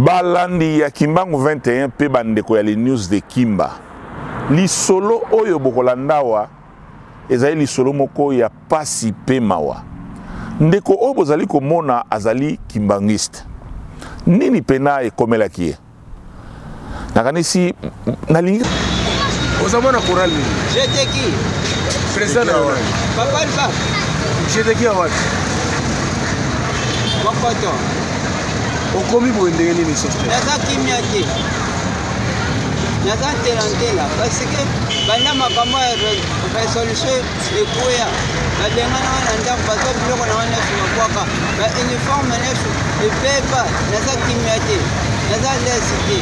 Balandi ya Kimbangu 21 mpe bandeko ya les news de Kimba, lisolo oyo bokolanda awa ezali lisolo moko ya pasi mpe mawa. Ndeko oyo bozali komona azali kimbanguiste. Nini pena ekomelaki ye? Nakanisi nalingi oza mwana chorale nini? Jeteki. Président na yo nani? Papa Alpha. Jeteki ya wapi? Mokoto. Okomi boye ndenge nini Soster? Naza kimia te. Naza ntela ntela parce que banda makambo ya resolution ekweya babenganaka na ndako bazwa biloko na wana nyonso babwaka ba uniforme nyonso ebeba naza kimia te naza lesi te.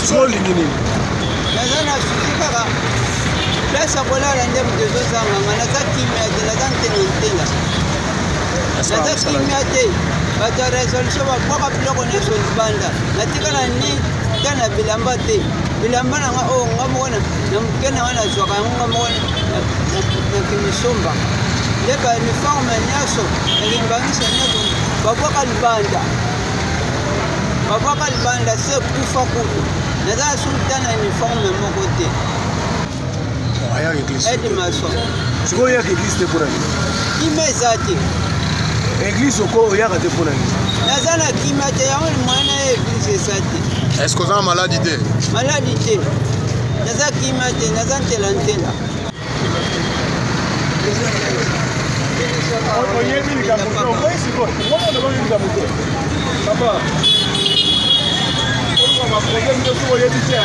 Soki olingi nini? Naza na susi kaka place ya kolala nde moto ezozanga nga naza kimia te naza ntela ntela naza kimia te bato ya resolution babwaka biloko nyonso libanda natikala ni ta na bilamba te bilamba na nga oyo nga moko na moke na nga nazwaka yango nga moko na kimisomba nde bauniforme nyonso na kimbangisa nyonso babwaka libanda babwaka libanda se kufa kutu naza na suki ta na uniforme moko te. Ayaka eglise Ed Mason. Sikoyo oyaka eglise te mpona nini? Kimia eza te. Eglise oko oyaka te mpona nini? Naza na kimia te, yango mwana ya eglise eza te. Est-ce que oza na maladi te? Maladi te. Naza kimia te, naza ntela ntela. Oyebi likambo te, okoyi sikoyo. Ngoma olobaki likambo te. Papa. Oluka ba problème nyonso oyebi te.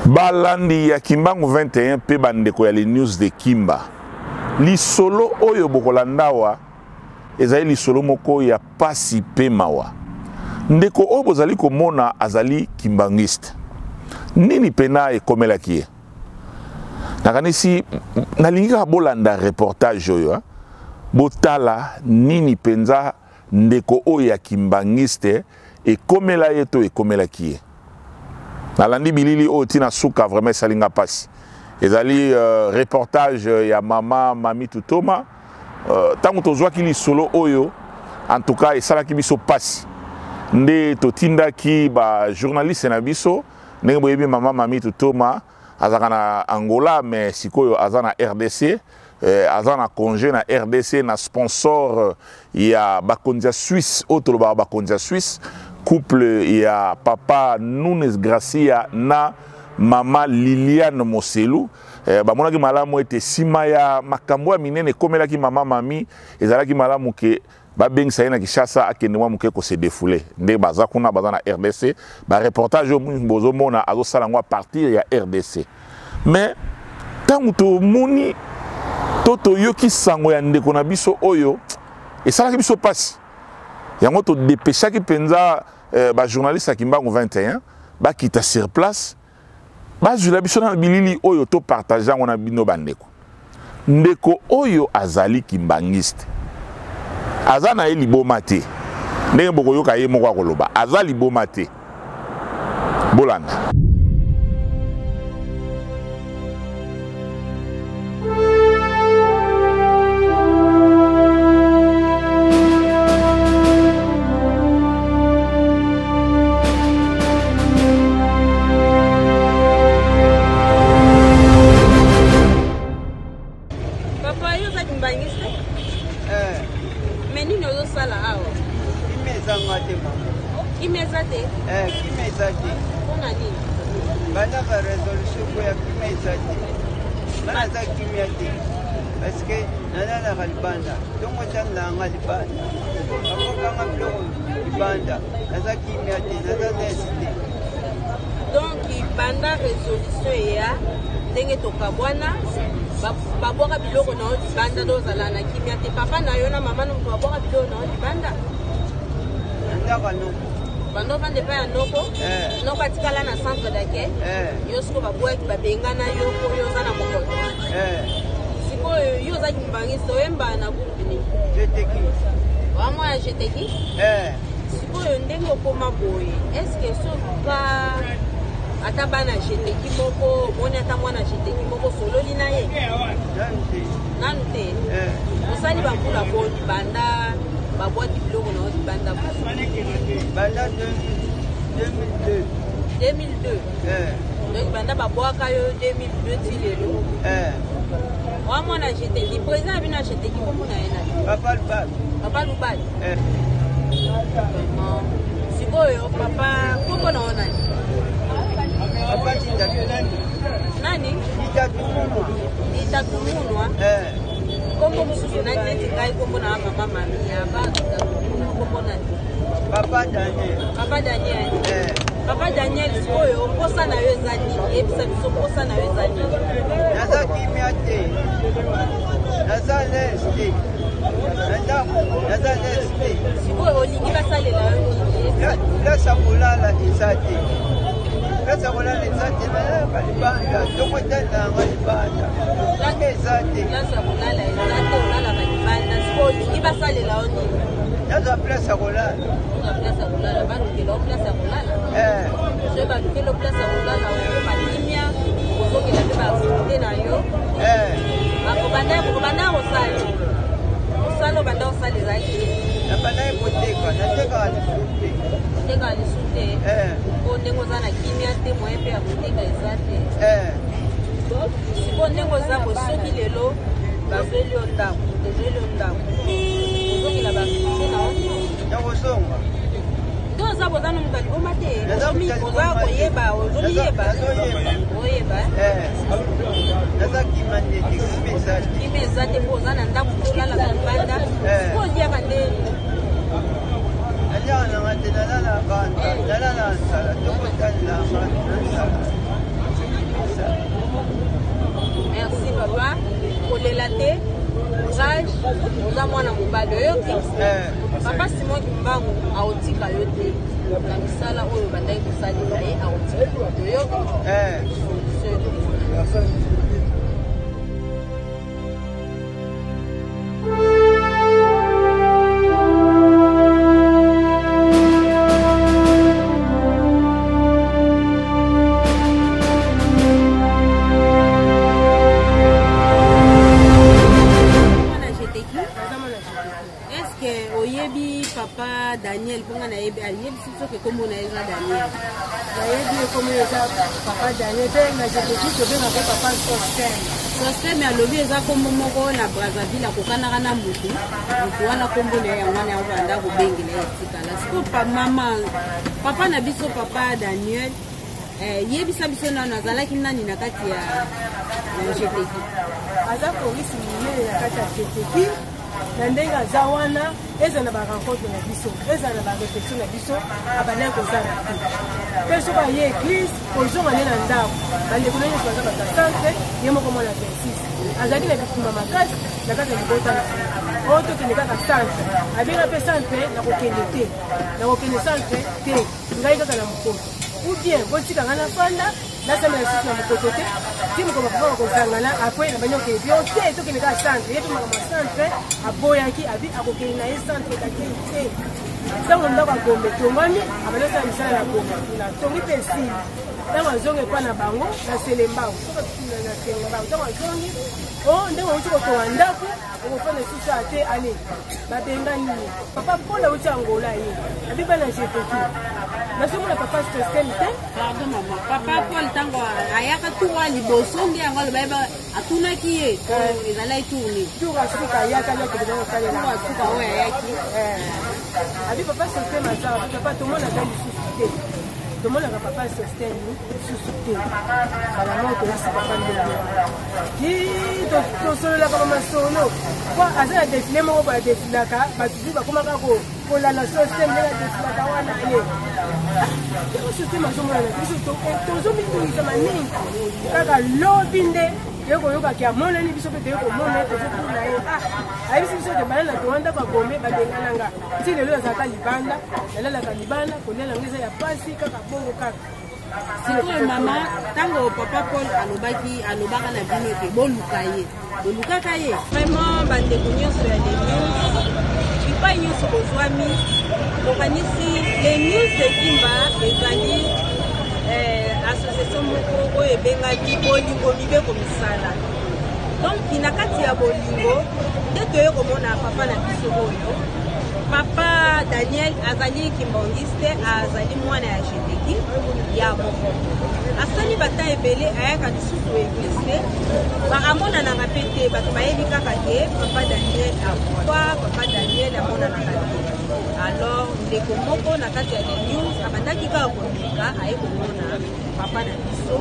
Balandi ya Kimbangu 21 mpe bandeko ya les news de Kimba, lisolo oyo bokolanda awa ezali lisolo moko ya pasi mpe mawa. Ndeko oyo bozali komona azali kimbanguiste. Nini pena ekomelaki ye? Nakanisi nalingi kaka bolanda reportage oyo, hein? Botala nini penza ndeko oyo ya kimbanguiste ekomela ye to ekomelaki ye. Nalandi bilili oyo tina suka, vraiment esali nga pasi. Ezali reportage ya mama Mami Tutoma. Tango tozwaki lisolo oyo, en tout cas esalaki biso pasi. Nde totindaki ba journaliste na biso, ndenge boyebi mama Mami Tutoma azalaka na Angola, mais sikoyo aza na RDC. Aza na congé na RDC na sponsor ya bakonzi ya Suisse, oyo tolobaka bakonzi ya Suisse, couple ya papa Nunes Gracia na mama Liliane Moselu. Bamonaki malamu ete sima ya makambo ya minene ekomelaki mama Mami, ezalaki malamu ke babengisa ye na Kinshasa akende mwa moke ko se défouler. Nde baza kuna, baza na RDC, ba reportage oyo mingi bozomona azosala yango à partir ya RDC. Mais ntango tomoni to toyoki sango ya ndeko na biso oyo, esalaki biso pasi. Yango todepeshaki mpenza ba journaliste ya Kimbangu 21 bakita sur place, bazwila biso na bilili oyo to partage yango na bino bandeko. Ndeko oyo azali kimbangiste, aza na ye liboma te, ndenge bokoyoka ye moko akoloba aza liboma te. Bolanda. Papa, yo oza kimbangiste? Mais nini ozosala awa? Kimia ezanga te, mama. Kimia eza te? Kimia eza te. Mpona nini? Banda ba résolution koya kimia eza te. Nga naza kimia te. Parce que nalalaka libanda. Tongo tandanga libanda. Bakokanga biloko libanda. Naza kimia te, naza nesi te. Donc banda résolution eya ndenge tokabwana, babwaka biloko na yo libanda, do ozala na kimia te. Papa na yo na mama na moto babwaka biloko na yo libanda. Na ndako. ndako ya noko. Banda ovanda epai ya noko? Eh. Noko atikala na centre d'accueil? Eh. Yo sikoyo babwaki, babengana yo mpo yo oza na mokoto. Eh. Sikoyo yo oza kimbangiste, oyembaka na groupe nini? Jeteki. Oa mwa ya Jeteki? Eh. Sikoyo ndenge okoma boye, est-ce que soki ata bana Jeteki moko, omoni ata mwana Jeteki moko, osololi na ye? Nanu te. Nanu te? Eh. Osali bambula boni banda babwaki biloko na yo libanda? Banda 2002. 2002? Eh. Donc banda babwaka yo 2002 ti lelo? Eh. Oa mwana Jeteki, président na bino ya Jeteki kombo na ye nani? Papa Lubali. Papa Lubali? Eh. Vraiment. Sikoyo papa, kombo na yo nani? Papa Titatu. Nani? Titatu Munwa. Titatu Munwa? Eh. Kombo mosusu nani? Neti ngai kombo na mama Mami ya ba Titatu Munwa, kombo nani? Papa Daniel. Papa Daniel. Eh. Papa Daniel, sikoyo mposa na yo eza nini? Yebisa biso mposa na yo eza nini? Naza kimia te. Naza lese te. Na ndako naza lese te. Sikoyo olingi basalela yo nini? Place ya kolala eza te. Place ya kolala eza te, nalalaka libanda. Ntongo etalelanga libanda. Ndenge eza te. Place ya kolala eza te, olalaka libanda. Sikoyo olingi basalela yo nini? Nazwa place ya kolala. Ozwa place ya kolala, balukela yo place ya kolala. Eh. Soki balukeli yo place ya kolala, okoma kimia, ozongela mpe baactivité na yo. Eh. Bakobanda kosala mosala, obanda kosala ezalaki nini? Nabandaki koteka, natekaka lisusu te. Otekaka lisusu te? Eh. Po ndenge oza na kimia te, moyen mpe ya koteka eza te. Eh. Sikoyo ndenge oza boye, soki lelo bazweli yo ndako, tozweli yo ndako, ozongela baactivité na yo? Nakozonga. Nde oza boza no moto ya liboma te? Naza moto ya Oza liboma te. koyeba, ozomiyeba? Nazoyeba. Oyeba? Eh. Naza kima nde te, kima eza te. Kima eza te mpo oza na ndako te, olalaka libanda. Eh. Sikoyo oliaka nde? Naliaka nanga te, nalalaka, nalala na nsala, ntongo etalelanga na nsala. Eza. Merci papa, kolela te, courage, oza mwana mobali, oyoki? Eh. Papa Simon Kimbangu aotika yo te na misala oyo bandaki kosalela ye, aotika yo te, oyoki? Eh. Solution ekomona. Mwana Jeteki? Aza mwana Jeteki. Est-ce que oyebi papa Daniel? Mponga nayebi, ayebisi biso ke kombo na ye eza Daniel. Nayebi, ekomi eza papa Daniel mpe na Jeteki tobengaka papa Sosten. Sosten, alobi eza kombo moko na Brazzaville akokanaka na mutu wana, kombo na ye yango wana, yango banda kobengela ye etikala. Sikoyo pa mama, papa na biso papa Daniel, yebisa biso nano azalaki nani na kati ya Jeteki? Aza choriste monene na kati ya Jeteki. Na ndenge aza wana, eza na barencontre na biso, eza na barépétition na biso, abandaki kozala te. Mpe soki aye église, kozonga nde na ndako, bandeko na nyonso baza bato ya centre, ye moko mwana 26 azalaki na bitumba makasi na kati ya libota na ye. Oyo tokende kaka centre, abenga mpe centre, nakokende te, nakokende centre te, ngai kaka na mokoto, ou bien botika ngai nafanda, nasambela lisusu na mokoto te ti mokolo bapapa bakozangana. Après na bandi okende yo te, tokende kaka centre. Ye mpe makambo ya centre aboyaki, abi akokende na ye centre dakei te. Ntango ndako ya Gombe etongwami, abandi osala misala na Gombe kuna, tongi mpe esili. Ntango azongi epa na bango na Selembao, na Selembao, ntango azongi o ndenge outi kotonga ndako, okofanda lisusu ate ale, babengani ye. Papa Paul auti Angola, ye abi bana Jeteki, nazomona papa Sosten te. Pardon mama, papa Paul ntango ayaka tour ya liboso nde yango aloba yeba atunaki ye po ezalaki tourne. Tour asuka ayaka nde akende kosalela. Tour asuka oyo ayaki. Abi papa Sosten aza, papa tomonaka lisusu te, tomonaka papa Sosten lisusu te. Mbala moko toyesi papa ndenge wana ki tosololaka bamasolo po aza na défilé moko boye adefilaka, bato tu bakomaka kolanda Sosten ndenge adefilaka wana. Ale système azomonana, biso tozomitungisa maningi. Kaka lobi nde. Toye koyoka ke amonani, biso mpe toye komona ye, tozotuna ye. Ah, ayebisi biso ke bana na tonga ndako ya Gombe, babengana nga. Ti lelo nazalaka libanda, nalalaka libanda, kolia na nga eza ya pasi, kaka bongo kaka. Sikoyo mama, ntango papa Paul alobaki, alobaka na bino ete boluka ye, bolukaka ye? Vraiment, bandeko nyonso ya Les News, bipai nyonso bozwami, tokanisi Les News de Kimba ezali association moko oyo ebengami bolingo mibeko misala. Donc na kati ya bolingo nde toye komona papa na biso oyo, papa Daniel, azali kimbangiste, azali mwana ya Jeteki ya moko. Asali bata ebele ayaka lisusu église te, amonanaka mpe te. Bato bayebi kaka ke papa Daniel akufa, papa Daniel amonanaka te. Alors ndeko moko na kati ya The News abandaki kaka koluka, aye komona papa na biso,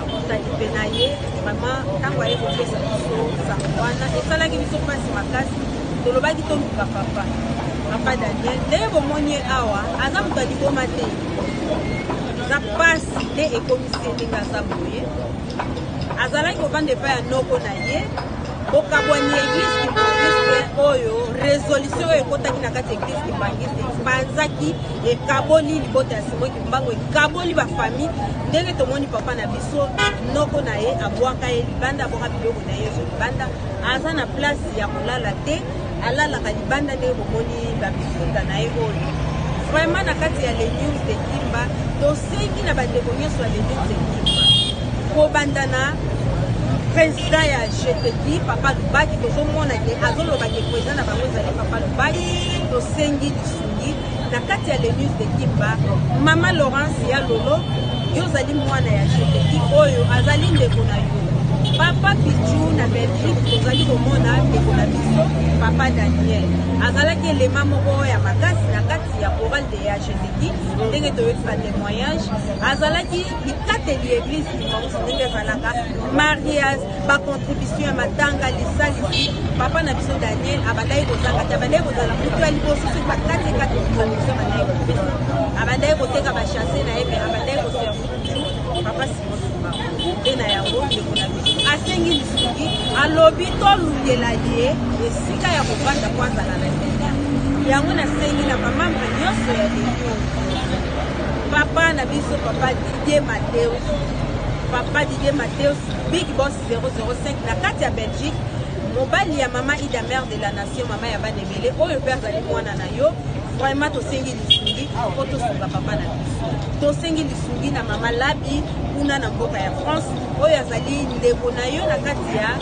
akutani mpe na ye. Vraiment, ntango aye kopesa biso sango wana, esalaki biso mpasi makasi. Tolobaki toluka papa Daniel. Ndenge bomoni ye awa, aza moto ya liboma te, eza mpasi nde ekomisi ye ndenge aza boye. Azalaki kovanda epai ya noko na ye. Bokabwani ya église kimbangiste oyo, résolution oyo ekotaki na kati ya église kimbangiste, epanzaki, ekaboli libota ya Simon Kimbangu, ekaboli bafamille. Ndenge tomoni papa na biso, noko na ye abwaka ye libanda, abwaka biloko na ye nyonso libanda. Aza na place ya kolala te, alalaka libanda, ndenge bomoni babifunda na ye oyo. Vraiment, na kati ya Les News de Kimba, tosengi na bandeko nyonso ya Les News de Kimba, kobanda na président ya Jeteki, papa Lubaki. Tozomona ke azoloba ke président na bango ezali papa Lubaki. Tosengi lisungi na kati ya Les News de Kimba. Mama Laurence ya Lolo, yo ozali mwana ya Jeteki, oyo azali ndeko na yo papa Pichu na Belgique. Tozali komona ndeko na biso papa Daniel azalaki elema moko ya makasi na kati ya chorale de ya Jeteki. Ndenge toyoki batémoignage, azalaki bikateli ya église kimbangusi, ndenge ezalaka mariage, bacontribution ya matanga, lisalisi, papa na biso Daniel abandaki kozanga te, abandaki kozala moto ya liboso. Soki bakati kati contribution, abandaki kopesa, abandaki koteka bachasse na ye, me abandaki koservi toujours papa Simon Kimbangu. Mpe na yango, ndeko na biso asengi lisungi, alobi tolukela ye esika ya kovanda po azala na kimia. Yango nasengi na bamembre nyonso ya Lenio, papa na biso papa Didier Mateus, papa Didier Mateus, Big Boss 005 na kati ya Belgique, mobali ya mama Ida, mère de la nation, mama ya bana ebele, oyo mpe azali mwana na yo. Vraiment, tosengi lisungi mpo tosunga papa na biso. Tosengi lisungi na mama Labi kuna na mboka ya France, oyo azali ndeko na yo na kati ya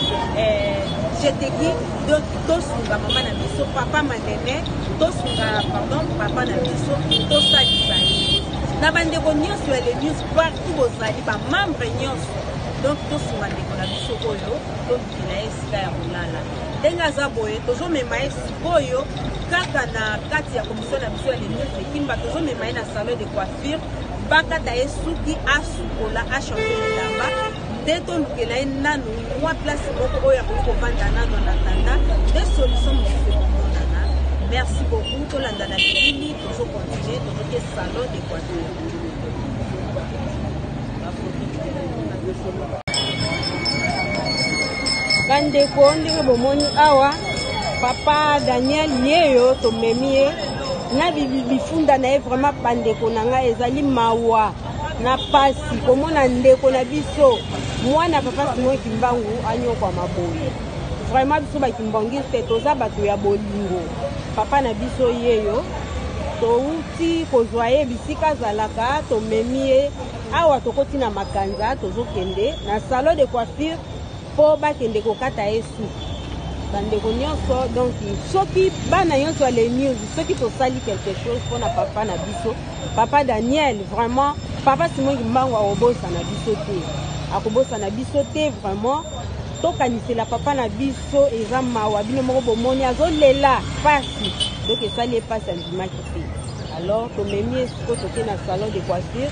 Jeteki. Donc tosunga mama na biso, papa Manene, tosunga, pardon, papa na biso, tosalisa ye na bandeko nyonso ya Les News partout bozali, bamembre nyonso. Donc tosunga ndeko na biso oyo, tolukela ye esika ya kolala. Ndenge aza boye, tozomema ye sikoyo kaka na kati ya commission na biso ya Les News de Kimba. Tozomema ye na salon de coiffure, bakata ye suki, asukola, achange bilamba, nde tolukela ye nanu mwa place moko oyo akoki kovanda nano na tanda, nde solution mosusu ekomonana. Merci beaucoup. Tolanda na bilili, tozocontinue, tozoke salon de coiffure. Bandeko, ndenge bomoni awa, papa Daniel yeyo, tomemi ye na bifunda na ye. Vraiment, bandeko na ngai, ezali mawa na pasi komona ndeko na biso, mwana papa Simon Kimbangu, anyokwama boye. Vraiment, biso bakimbangiste toza bato ya bolingo. Papa na biso yeyo, touti kozwa ye bisika azalaka, tomemi ye awa, tokoti na Makanza, tozokende na salon de coiffure mpo bakende kokata ye suki. Bandeko nyonso, donc soki bana nyonso ya Les News, soki tosali quelque chose mpona papa na biso, papa Daniel, vraiment papa Simon Kimbangu akobosana biso te, akobosana biso te. Vraiment, tokanisela papa na biso. Eza mawa, bino moko bomoni azolela pasi, donc esali ye pasi, andimaki te. Alors tomemi ye sikoyo, toke na salon de coiffure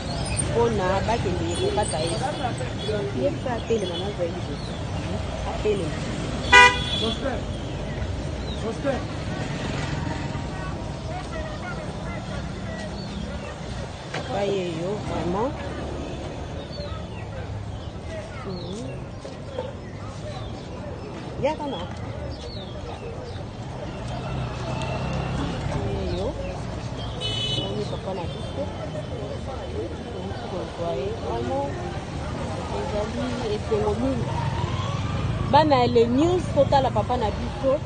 mpona bakende kokata ye. Yebisa atelema, nazwa ye liboso, atelema. Suspect. Suspect. Papa yeyo, vraiment. Yaka na eyo omoni papa na biso touti kozwa ye vraiment ezali esengo mingi bana ya le news totala papa na biso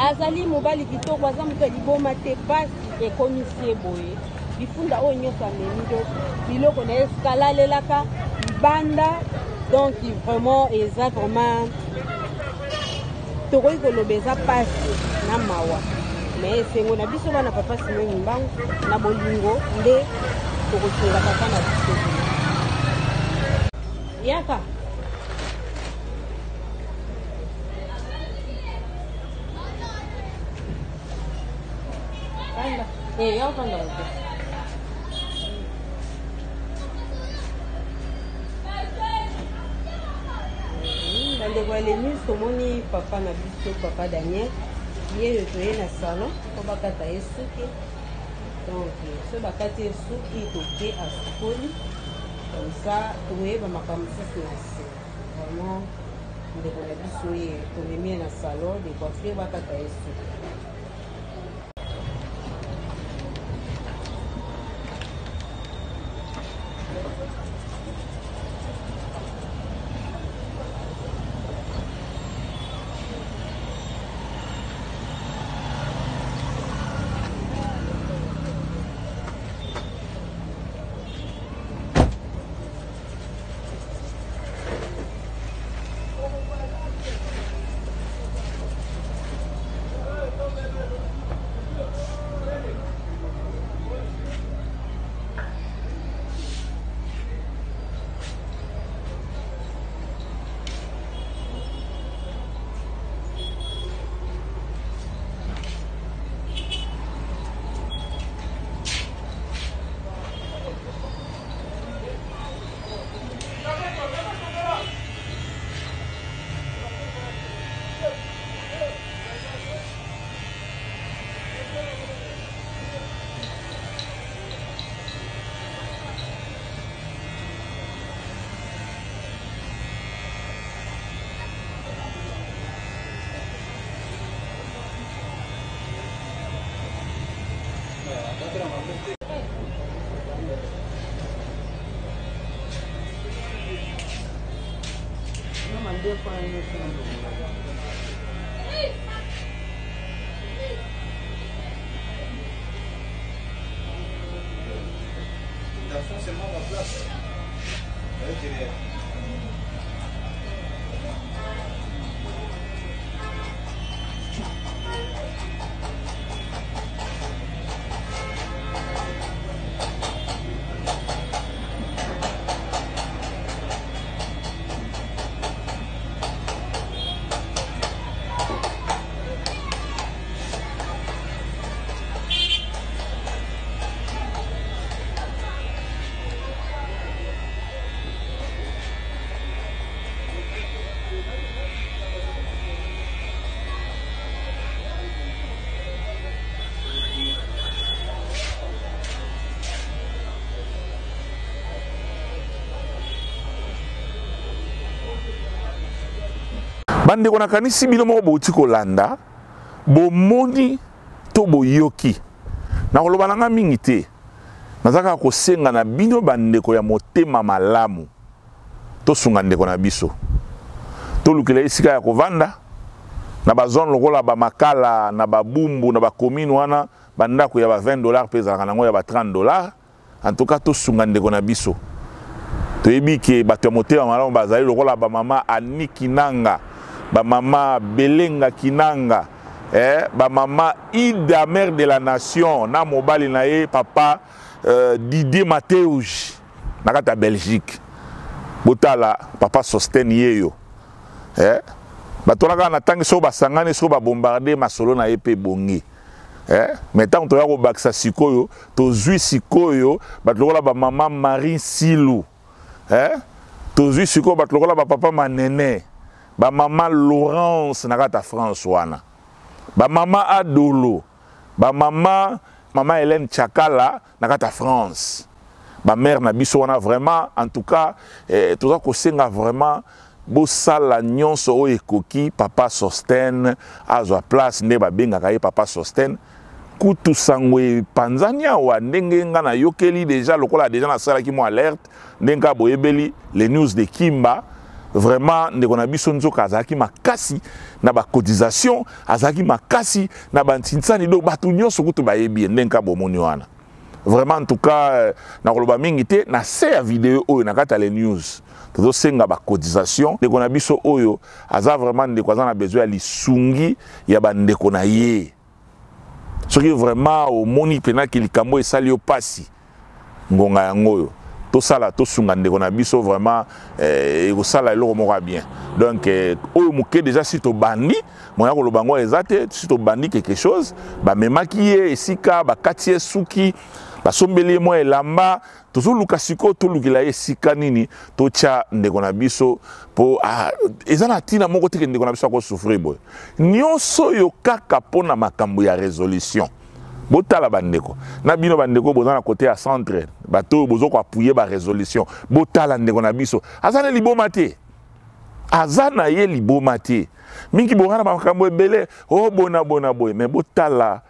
azali mobali kitoko aza moto ya liboma te pasi ekomisi ye boye bifunda oyo nyonso amemi donc biloko na ye skalalelaka libanda donc vraiment eza vraiment tokoki koloba eza mpasi na mawa me esengo na biso bana papa simon mbangu na bolingo nde tokosunga papa na biso yaka Fanda. Eh, yaka fanda moke. Bandeko ya Lenus, tomoni papa na biso, papa Daniel, ye oyo toye na salon mpo bakata ye suki. Donc soki bakati ye suki, toke asukoli comme ça tokoyeba makambo mosusu na nsima. Vraiment ndeko na biso ye tomemi ye na salon de coiffure bakata ye suki. Bandeko, nakanisi bino moko bouti kolanda, bomoni to boyoki. Nakoloba na nga mingi te, naza kaka kosenga na bino bandeko ya motema malamu, tosunga ndeko na biso, tolukela esika ya kovanda na bazone lokola bamakala na babumbu na bacommune wana, bandako ya ba 20 $ mpe ezalaka nango ya ba 30 $. En tout cas tosunga ndeko na biso. Toyebi ke bato ya motema malamu bazali lokola bamama Ani Kinanga, bamama Belenga Kinanga, bamama Ida mère de la nation na mobali na ye papa Didier Mateuj na kati ya Belgique. Botala papa Sosten yeyo, bato wana kaka na ntangi soki basangani, soki babombarde masolo na ye mpe ebongi. Mais ntango toya kobakisa sikoyo, tozwi sikoyo bato lokola bamama Marie Silu, tozwi sikoyo bato lokola bapapa Manene, bamama Laurence na kati ya France wana, bamama Adolo, bamama mama Hélène Chakala na kati ya France, bamare na biso wana. Vraiment, en tout cas, toza kosenga vraiment Bosala nyonso oyo ekoki papa Sostène azwa place nde babengaka ye papa Sostène. Kutu sango epanzani awa ndenge nga nayokeli deja lokola deja nasalaki mwa alerte ndenge kaka boyebeli les news de Kimba. Vraiment ndeko na biso nzoka azalaki makasi na ba cotisation, azalaki makasi na ba ntinsani, donc bato nyonso kutu bayebi ye ndenge kaka bomoni wana. Vraiment en tout cas euh, nakoloba mingi te na se ya video oyo na kati ya les news tozosenga ba cotisation. Ndeko na biso oyo aza vraiment ndeko aza na besoin ya lisungi ya bandeko na ye. Soki vraiment omoni mpena ke likambo esali yo pasi, ngonga yango oyo tosala tosunga ndeko na biso vraiment eh, ekosala eloko moko ya bien. Donc eh, oyo moke déjà si tobandi moya koloba yango eza te, si tobandi quelque chose, bamemaki ye esika bakati ye suki, basombeli ye mwa elamba, tozoluka sikoyo tolukela ye esika nini totya ndeko na biso mpo ah, eza na ntina moko te ke ndeko na biso akosouffrir boye nyonso oyo kaka mpo na makambo ya résolution. Botala bandeko na bino, bandeko boza na kote ya centre, bato oyo bozo koapuye ba résolution, botala ndeko na biso aza na liboma te, aza na ye liboma te. Mingi boza na makambo ebele o oh, bona bona boye, mais botala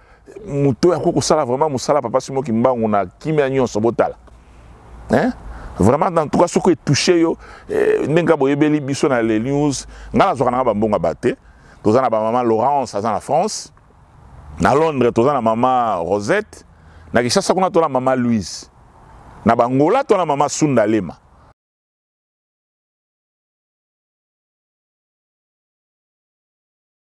moto oyo akoki kosala vraiment mosala papa Simon Kimbangu na kimia nyonso, botala hein? Vraiment en tout cas soki etouche yo eh, ndenge boyebeli biso na les news, ngai nazwaka nanga bambongo ba te. Toza na bamama Laurence aza na France, na Londres toza na mama Rosette, na Kinshasa kuna toza na mama Louise, na Bangola toza na mama Sunda Lema.